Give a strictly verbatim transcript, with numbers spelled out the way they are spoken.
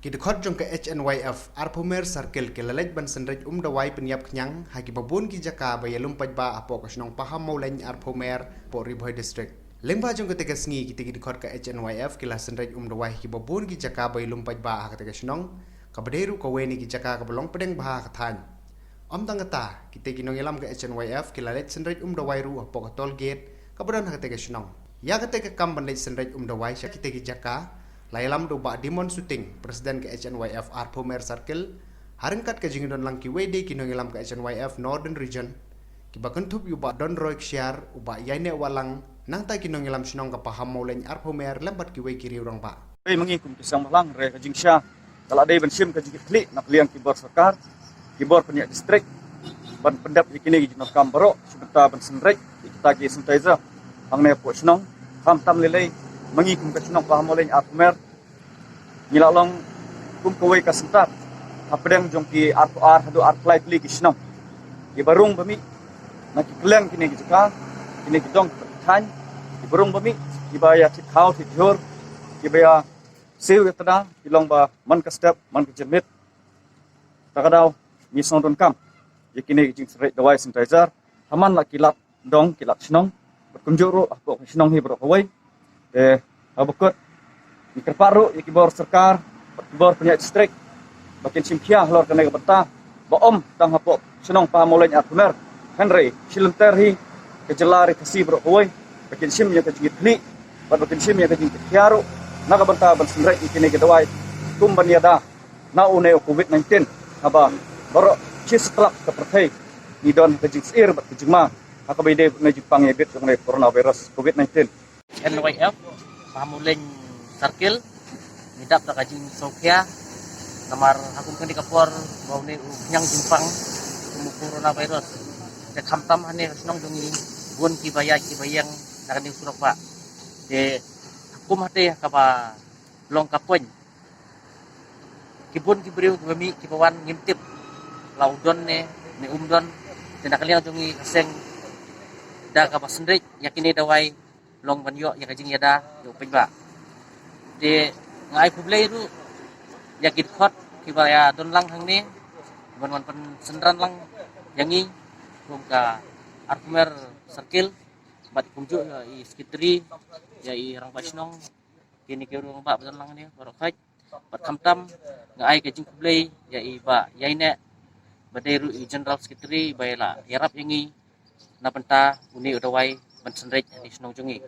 Ki dkhot jong ka H N Y F Arphew Mer Circle ki la leit ban synreit um dawai pynïap khñiang ha kiba bun ki jaka ba ïalum paidbah hapoh ka shnong Pahammawlein Arphew Mer, hapoh Ri Bhoi District. Lyngba jong kata ka sngi, kita ki dkhot ka H N Y F ki la synreit um dawai ha kiba bun ki jaka ba ïalum paidbah ha kata ka shnong, kaba dei ruh kawei na ki jaka kaba long pdeng bha ha ka thaiñ. Ym tang kata, kita ki nongïalam ka H N Y F ki la leit synreit um dawai ruh hapoh ka toll gate kaba don ha kata ka shnong. Ïa kata ka kam ban leit synreit um dawai sha kita ki jaka la ïalam da u Bah Dimon Suting, President ka H N Y F Arphew Mer Circle, ha ryngkat ka jingdon lang kiwei de ki nongïalam ka H N Y F Northern Region, kiba kynthup ïa u Bah Donroy Kshiar, u Bah Ïaineh Wahlang, nangta ki nongïalam shnong ka Pahammawlein Arphew Mer lem bad kiwei ki riew rangbah. Ei, ma ngi kum ki seng bhalang, re ka jingshisha ka la dei ban shim ka jingkitkhlieh na ka liang ki bor sorkar, ki bor pynïaid district, ban pyndep ïa kine ki jingdonkam baroh, sha bynta ban synreit ïa kita ki sanitizer hangne hapoh shnong. Khamtam lei lei, ma ngi kum ka shnong Pahammawlein Arphew Mer, ngi la long kum kawei ka center hapdeng jong ki arphew ar haduh arphew lai tylli ki shnong, kiba rung ba mih na ki kylleng kine ki jaka, kine ki dong ki thaiñ, kiba rung ba mih, kiba ïa thied khaw thied jhur, kiba ïa siew ïa tda, ki long ba man ka step man ka jingmit. Ta ka daw ngi sngew donkam ïa kine ki jingsynreit dawai sanitizer ha man la ki lad dong, ki lad shnong, bad kumjuh ruh hapoh ka shnong hi baroh kawei. Te haba kut, ngi kyrpad ruh ïa ki bor sorkar bad ki bor pynïaid district ba kin shim khia halor kane ka bynta, ba ym tang hapoh shnong Pahammawlein Arphew Mer, hynrei shilynter hi ka jylla ri Khasi baroh kawei, ba kin shim ïa ka jingkitkhlieh bad ba kin shim ïa ka jingkitkhia ruh na ka bynta ban synreit ïa kine ki dawai kum ban ïada na une u Covid nineteen, haba baroh shi satlak ka pyrthei ngi don ha ka jingsyier bad ka jingma ha kaba ïadei bad une u jingpang ïabit jong une u coronavirus Covid nineteen. H N Y F Pahammawlein Circle, ngi dap da ka jingsngewkhia namar ha kum kane ka por ba une u khñiang jingpang kum u coronavirus. Te khamtam hangne ha shnong jong ngi bun kiba ïaid kiba ïeng na kane u surok bah. Te ha kum hate kaba long ka point, ki bun ki briew kiba mih kiba wan ngim tip la u don ne, ne um don. Te na ka liang jong ngi ka seng, da kaba synreit ïa kine dawai long ban ïoh ïa ka jingïada ïa u paidbah. Te nga ai khublei ruh ïa ki dkhot kiba ïadon lang hangne ban wan pynsynran lang ïa ngi kum ka Arphew Mer Circle, bad kumjuh ïa i secretary, ïa i rangbah shnong, kine ki rangbah ba don lang hangne baroh khoit. Bad khamtam nga ai ka jingkhublei ïa i Bah Ïaineh, ba dei ruh i General Secretary, ba ïa la ïarap ïa ngi na bynta une u dawai ban synreit ha ka shnong jong ngi.